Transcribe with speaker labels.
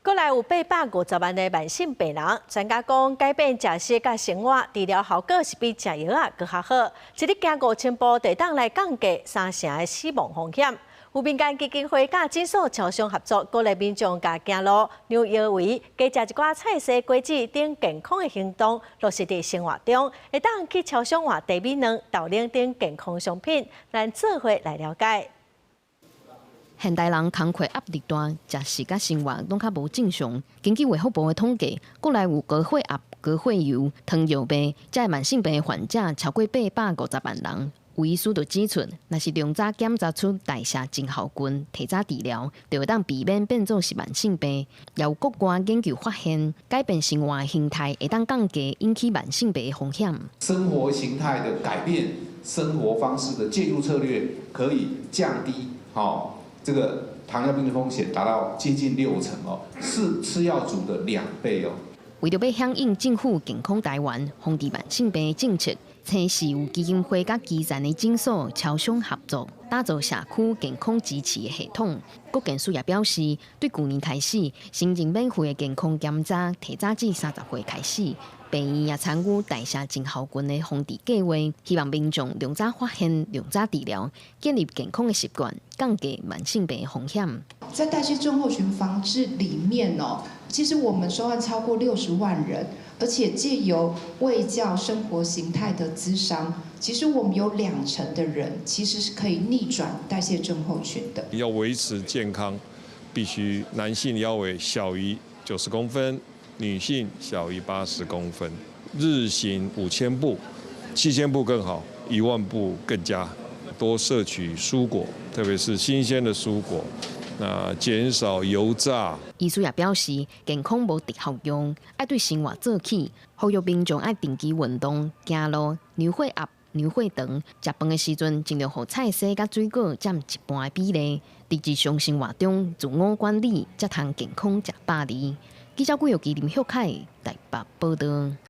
Speaker 1: 國內有850萬个慢性病人，專家講改變食食佮生活，治療效果是比食藥仔閣較好。一日行5000步，就會當來降低三成的死亡風險。有民間基金會佮診所超商合作，鼓勵民眾共行路、量腰圍、加食一寡菜蔬果子等健康的行動落實佇生活中，會當去超商換茶米卵、豆奶等健康商品，咱做伙來了解。
Speaker 2: 現代人工課壓力大，食食佮生活攏較無正常。根據衛福部的統計，國內有高血壓、高血油、糖尿病，這慢性病的患者超過850萬人。有醫師就指出，若是量早檢查出代謝症候群，提早治療，就會當避免變做是慢性病。也有國外研究發現，改變生活形態會當降低引起慢性病的風險。
Speaker 3: 生活形態的改變，生活方式的介入策略，可以降低吼這個糖尿病的風險達到接近六成哦，是吃藥組的2倍哦。
Speaker 2: 為著欲響應政府健康台灣、防治慢性病的政策，青慈有基金會佮基層的診所超商合作，打造社區健康支持的系統。國健署也表示，對舊年開始，成人免費的健康檢查提早至30歲開始，病院也參與代謝症候群的防治計劃，希望民眾量早發現、量早治療，建立健康的習慣，降低慢性病的風險。
Speaker 4: 在代謝症候群防治裡面哦，其實我們收案超過60萬人，而且借由衛教生活形態的諮商，其實我們有兩成的人其實是可以逆轉代謝症候群的。
Speaker 5: 要維持健康，必須男性腰圍小於90公分，女性小於80公分，日行5000步，7000步更好，1萬步更佳。多攝取蔬果，特別是新鮮的蔬果。那減少油炸。
Speaker 2: 醫師也表示，健康無特效藥，愛對生活做起，呼籲民眾愛定期運動、行路、量血壓、量血糖，食飯的時陣盡量予菜蔬佮水果佔一半的比例。佇日常生活中自我管理，才通健康食百年。記者郭玉琪、林旭凱台北報導。